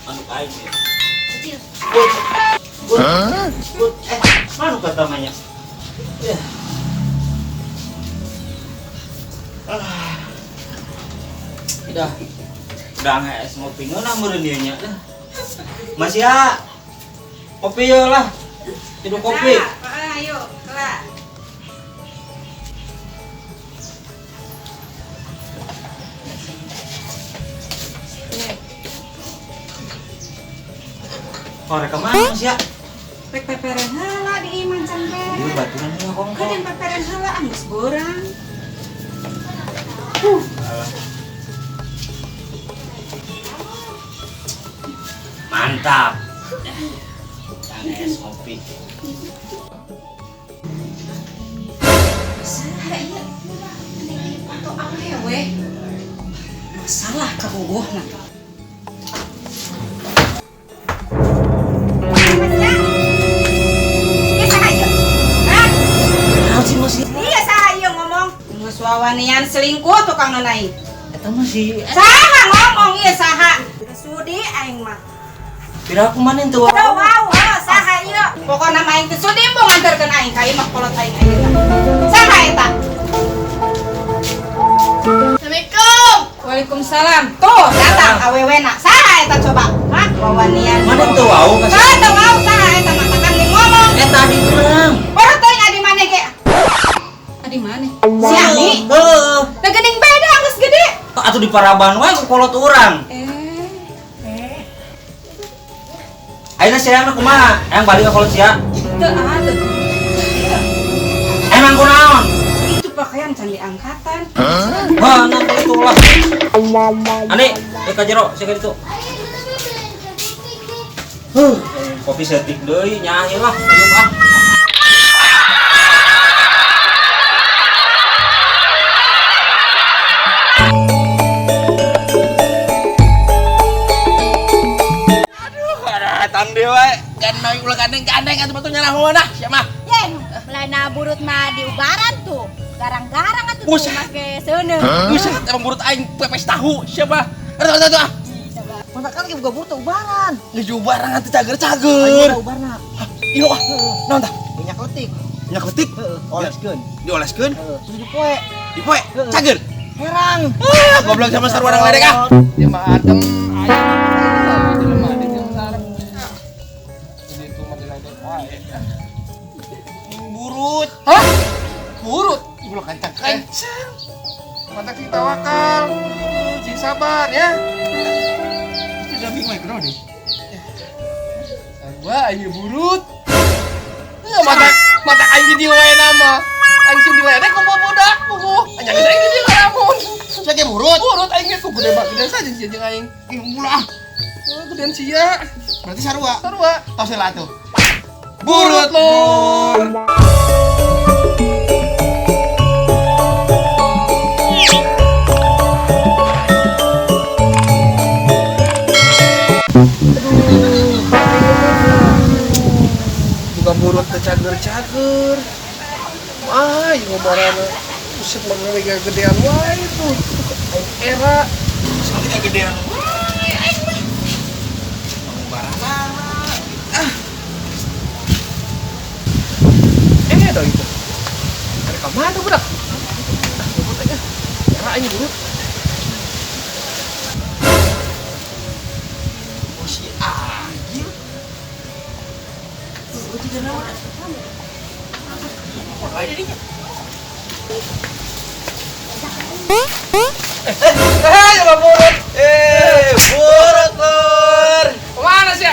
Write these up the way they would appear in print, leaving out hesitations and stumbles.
Anu aing ya. Bud. Bud. Bud. Eh, mana kata namanya? Ya. Ah. Udah. Udah ngees ngopi ngeunah meureun ieu nya. Mas ya. Kopi yo lah. Tidur kopi. Ayo, kelak. Kore kemana Mas ya? Rek peperen heula di iman can Ieu beres. baturan nya kongko. Geuning peperen heula geus borang. Mantap. Jangan es kopi. Saha ieu? Mending foto awewe. Masalah kabogohna. Iya saha ieu? Hah? Naon sih Mas? Iya saha ieu ngomong? Geus wawanian selingkuh tukang aing. Eta mah si Saha ngomong ieu saha? Teu sudi aing mah. Pira aku mana teu Teu wau, heuh, saha ieu? Pokona mah aing teu sudi embung nganterkeun aing ka imah kolot aing ayeuna. Saha eta? Assalamualaikum. Waalaikumsalam. Tuh, datang awewena. Saha eta coba? Hah? Wawanian. Mana teu wau ka Heuh, teu wau saha eta mah takang nih ngomong. Eta di urang. Baru teuing adi maneh ge. Adi maneh? Si Ani. Heuh. Da geuning beda geus gede. Atuh di paraban wae ku kolot urang. Ayeuna siang kumaha? Hayang balik ka kolot sia. Teu ada. Emang kunaon? Itu pakaian can diangkatan. Mana kalau itu lah. Ani, ka jero, sia ka ditu. Huh, kopi setik deui nyahi lah, hidup ah. Aduh, datang deui wae. Gandeng ulah gandeng-gandeng atuh batu nyarah mana sia mah. Yen, lain burut mah diubaran tuh. Garang-garang atuh tuh Buset. make seuneu. Buset, emang burut aing pepes tahu sia mah. Aduh, aduh, aduh. Masa kan buka burut ubaran. Geus ubaran atuh cager-cager. Ayo ubarna. Iya, ah. Naon tah? Minyak letik. Minyak letik. Heeh, oleskeun. Dioleskeun, Heeh, terus dipoe. dipoe, cager. Herang. Ah, goblok sama sarua ledek ah. Dia mah adem, ayam. Di lemah dia jeung sarep. Jadi itu mah diledek wae. Burut. Hah? Burut? Ulah kencang-kencang. Mata kita tawakal. Sing sabar ya. Itu udah bingung ya kenapa deh? Sarua aing burut. Ya mata mata aing di wae nama. Aing sing diledek ku budak buku. Anya geus aing di ngalamun. Sia ge burut. Burut aing ge ku gede bak gede saja sia jeung aing. Ih, ulah ah. Oh, gedean sia. Berarti sarua. Sarua. Tos heula atuh. Burut lur. Buka burut teh cager-cager. Wah, ieu ngobarana. Buset mah mega gedean wae tuh. Aing era. Soalnya gedean wae aing mah. Ngobarana. Ah. Eh, dah itu. Ada ka mana budak? Ah, burut aja. Era aing burut. Oh, si Agil. Oh, tidak naon. Wae didinya. Eh, ya burut. Eh, burut lur. Kemana sih?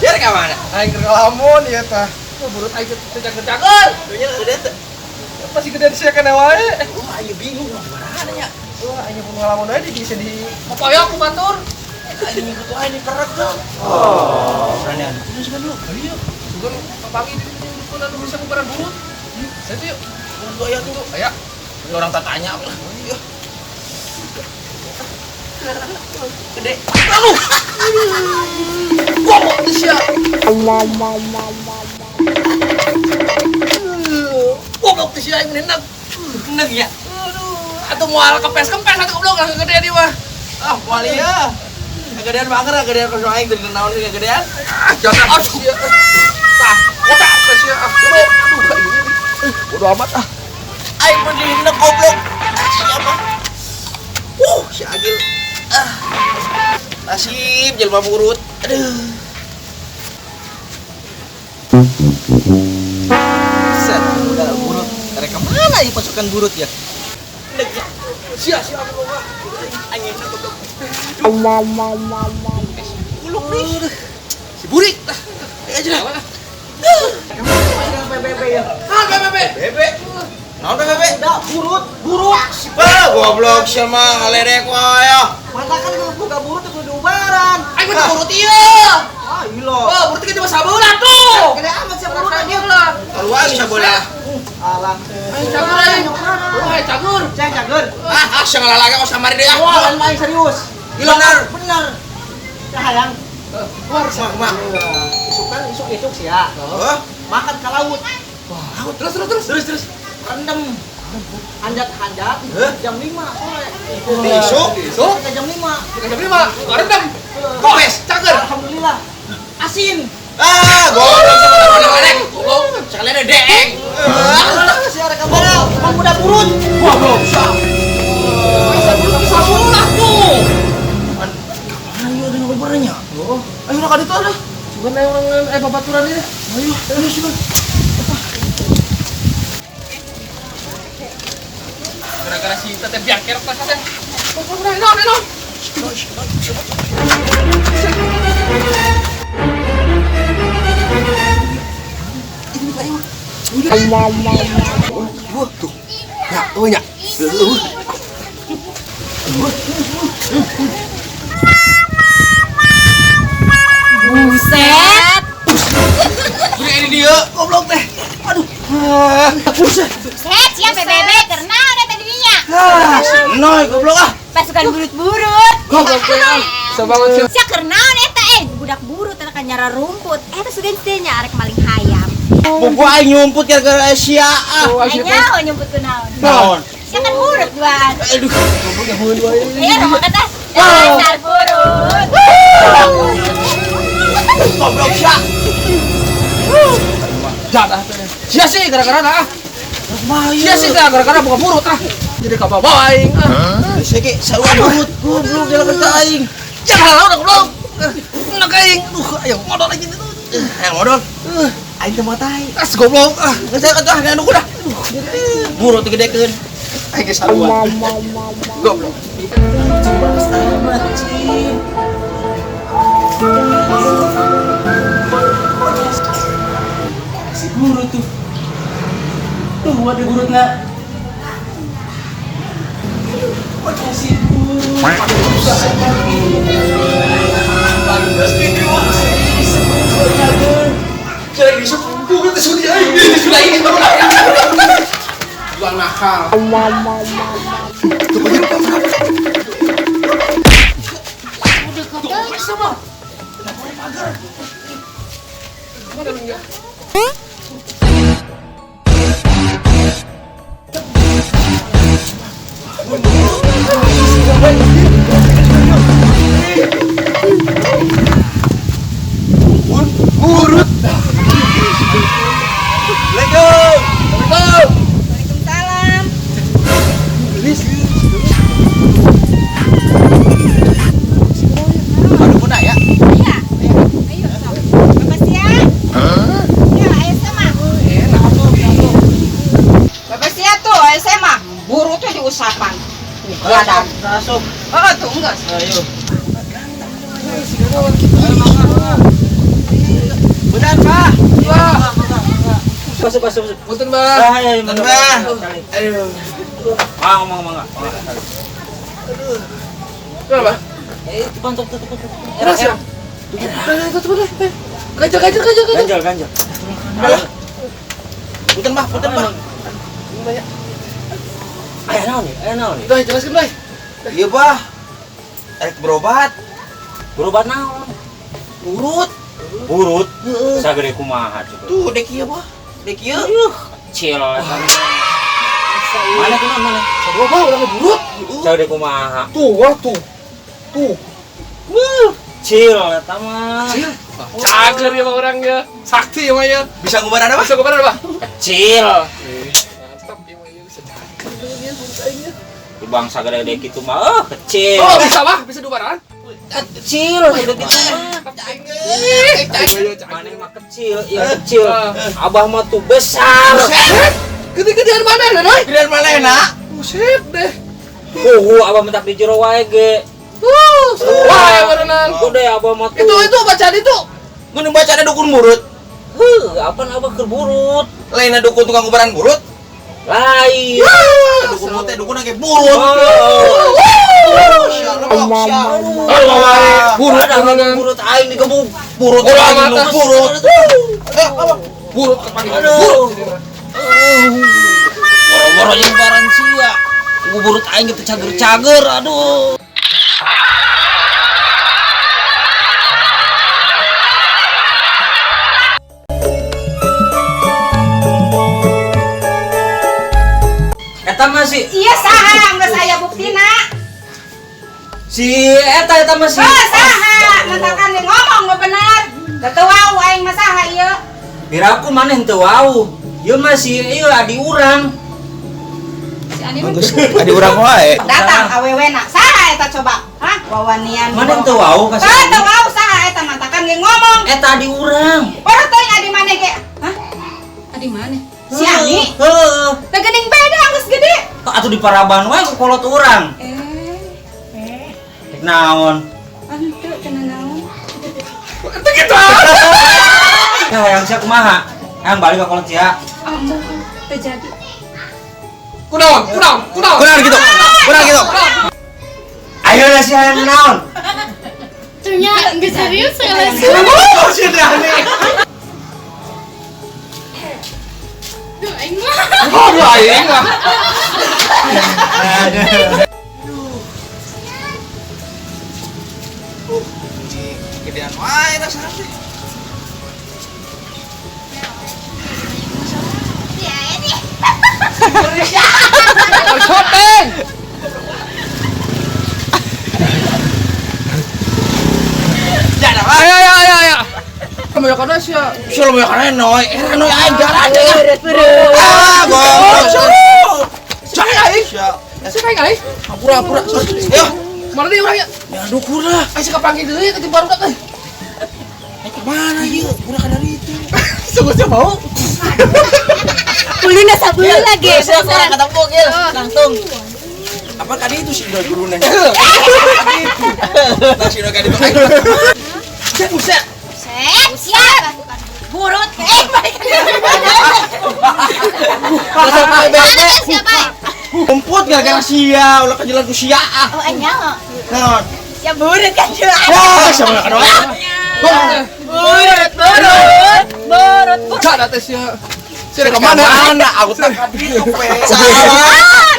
Ya ka mana? Aing keur ngalamun ieu tah. Oh, burut aing teh cager-cager. Dunya gede teh. Masih gede sia kana wae. Oh, aing bingung ngobarana nya. Wah, aing pun ngalamun wae di bisa di popoyok ku batur. Aing ngikut wae di kerek tuh. Oh, berani anu. Terus kan lu. Ayo. Sugan papangi di dukun anu bisa ngubaran burut. Saya tuh yuk. Burut aya tuh. Aya. Ini orang tatanya. Iya. Gede. Aduh. Goblok teh sia. Goblok teh sia aing menendang. Neg ya. Aduh, atuh moal kempes-kempes atuh goblok gedean ieu mah. Ah, moal ieu. Kegedean banget, kegedean kos aing teu naon kegedean. Ah, jangan aduh. Tah, otak teh sia. Ah, goblok. Aduh, bodo amat ah. Aing pun dihina goblok. Ah, siapa? Si Agil. Ah. Nasib jelema burut. Aduh. Set, udah burut. Mereka mana ya pasukan burut ya? Sia sia aku mah. Anjing goblok. Ulung nih. Si burik. Ayo aja lah. PBB ya. Ah, BBB. BB. Naon BBB? Udah burut, burut. Bah, goblok sia mah ngaledek wae ya. Mata kan kalau buka burut itu diubaran. Aing mah burut ieu. Ah, iya. Oh, burut kita mah sabeula tuh. Gede amat sih burut aja. Keluar sabeula. Alah. Aing cagur aing. Wah, cagur. Saya cagur. Ah, sia ngalalaga kok samari deui ah. Wah, lain serius. Gila bener. Bener. Nah, hayang. Wah, Kumaha? Isukan isuk-isuk sih ya. Hah? Makan ke laut. Wah, terus terus terus terus terus. Rendem. Hanjat-hanjat jam 5 sore. Isuk, isuk. Sampai jam 5. Jam 5. Rendem. Kempes, cager. Alhamdulillah. Asin. Ah, goblok sama Ngalek. Goblok. Sekalian ada deeng. Ah, si arek kamana? Emang udah burut. Goblok. Bisa burut sabeula tuh. Ayo ada ngobrolnya. Oh, ayo nak ka ditu ada. Sugan aya orang babaturan ini. Ayo, ayo sugan. Gara-gara si teteh biar kerok tas teh. Naon, naon. Wah, tuh. Ya, oh nya. Buset. Beri ini dia, goblok teh. Aduh. Ah, buset. Buset, siap BBB karena ada tadinya. Ah, si Noy goblok ah. Pasukan burut-burut. Goblok teh ah. Sabangan sih. Sia kernaon eta budak burut eta kan nyara rumput. Eta sugan teh nya arek maling hayam. Buku aing nyumput gara-gara sia ah. Aing nyaho nyumput kunaon. Naon? Sia kan burut duaan. Aduh, goblok ya heueun wae. Ayo rumah kata. Dasar burut. Goblok sia. Jadah teh. Sia sih gara-gara ah. Sia sih gara-gara buka burut ah. Jadi kabawa aing ah. Sia ge sarua burut, goblok jalan ka aing. Jangan halau dah goblok. Enak aing. Aduh, ayo modal lagi itu. Ayo modal. Aing teu motai. As goblok ah. Geus atuh ah anu kudah. Burut digedekeun. Aing ge sarua. Goblok. Amat sih. Si burut tuh. Tuh ada burutnya. Si burut. Jual mahal. Burut. Assalamualaikum. Waalaikumsalam. Aduh kuna ya. Iya. Ayo, sok. Bapak sia. Ya, ayo sama. Bapak sia tuh, ayo sama. Burut tuh diusapan. Ladang. Masuk. Oh, tuh enggak. Ayo. Benar, Pak. Wah, Masuk, masuk, masuk. punten, Mbah. Ah, iya, iya, Mbah. Aduh. Mangga, mangga, mangga. Kenapa? Itu bantu, tutup, tutup. Terus ya? Tutup, tutup, tutup. Ganjel, ganjel, ganjel, ganjel. Ganjel, ganjel. Punten bah, punten bah. Aya naon nih? Aya naon nih? Doi, jelaskeun doi. Iya bah. Rek berobat. Berobat naon? Burut. Burut. Sagede kumaha coba. Tuh dek ieu bah. Dek ieu. Kecil. Mana kunaon mana? Sarua bah urang burut. Sagede kumaha? Tuh, wah tuh. Tuh. Kecil eta mah. Kecil. Cager ya mah orangnya. Sakti ya mah ya. Bisa ngubaran apa? Bisa kemana bah? Kecil. Mantap ya mah ya bisa cager ya burut aing ya. Di bangsa gede gitu mah kecil. Oh, bisa bah, bisa dubaran. Kecil gede gitu mah. Mana mah kecil, iya kecil. Abah mah tuh besar. Gede-gedean mana, Doi? Gedean mana enak? Buset deh. Kuhu abah mentak di jero wae ge. Wah, ya berenang. Udah abah mah tuh. Itu bacaan itu. Mun bacaan dukun burut. Heuh, apaan abah keur burut? Lainna dukun tukang ngubaran burut. Lain. Dukun teh dukun ge burut. Burut berenang. Burut aing digebuk. Burut aing burut. Burut kepanggil burut. Boro-boro jeung barang sia. Burut aing gitu cager-cager, aduh. Eta mah si Iya saha geus aya buktina. Si eta eta mah si. Oh saha, mentakan ge ngomong nu bener. Da teu wau aing mah saha ieu. Biraku maneh teu wau. Ieu mah si ieu adi urang. Si Ani mah Adi urang wae. datang awewena. Saha eta coba? Hah? Wawanian. Maneh teu wau ka si. Teu wau saha eta mentakan ge ngomong. Eta adi urang. Ora teuing adi maneh ge. Hah? Adi maneh? Si Ani? Heeh. Teu geuning beda geus gede. Atuh di paraban wae ku kolot urang. Naon? Henteu cenah naon. Itu gitu. Ya hayang sia kumaha? Hayang balik ka kolot sia. Ampun, teu jadi. Kunaon? Kunaon? Kunaon? Kunaon gitu? Kunaon gitu? Ayo lah si hayang naon? Nya geus serius ya. Oh, si Dani. Duh aing mah. Aduh aing mah. Gedean wae rasana teh. Syuting. Jangan apa? Ayo ayo ayo ayo. Kamu ya kana sia. Sia lu kana noy, era noy aing garade. Ah, goblok. Jangan aing. Sia aing aing. Hampura hampura. Yo. Mana deui urang ya? Ya dukur lah. Aing sih kapanggih deui ka barudak euy. Aing kemana ieu? Urang kana ditu. Sungguh sia mau. Kulina sabulu lagi. Sekarang ketemu gil, langsung. Apa kali itu sih udah guruna? Itu. Nah, si udah kali itu. Buset, buset. Buset, burut. Balik. Siapa? Rumput gara-gara sia, ulah kajelan ku sia ah. Oh, anya. Naon? Sia burut kan jelas. Wah, siapa nak doa? Burut, burut, burut. Cara teh sia. Sia ke mana? Mana? Aku tak kaditu pe. Salah.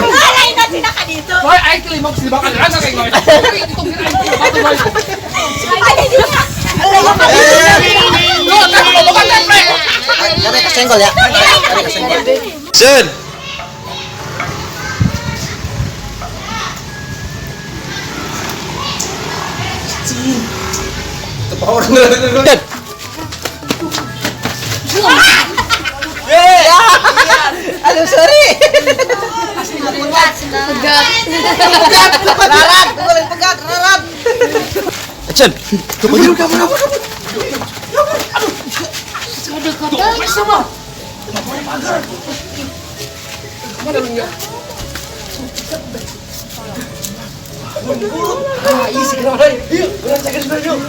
Lain tina kaditu. Soalnya aing teh lima geus dimakan rasa kayak gimana. Itu aing batu bae. Ada juga. Lo kan ngomong template. Ada kesenggol ya. Ada kesenggol. Sen. Orang Aduh, sorry. Pegat. Rarat, boleh pegat, rarat. Cen. Kabur, kabur, kabur. Aduh, kotor. Sama. Pagar. Mana lu ya? Ah, iya segera mana? Yuk, urang cager segera yuk.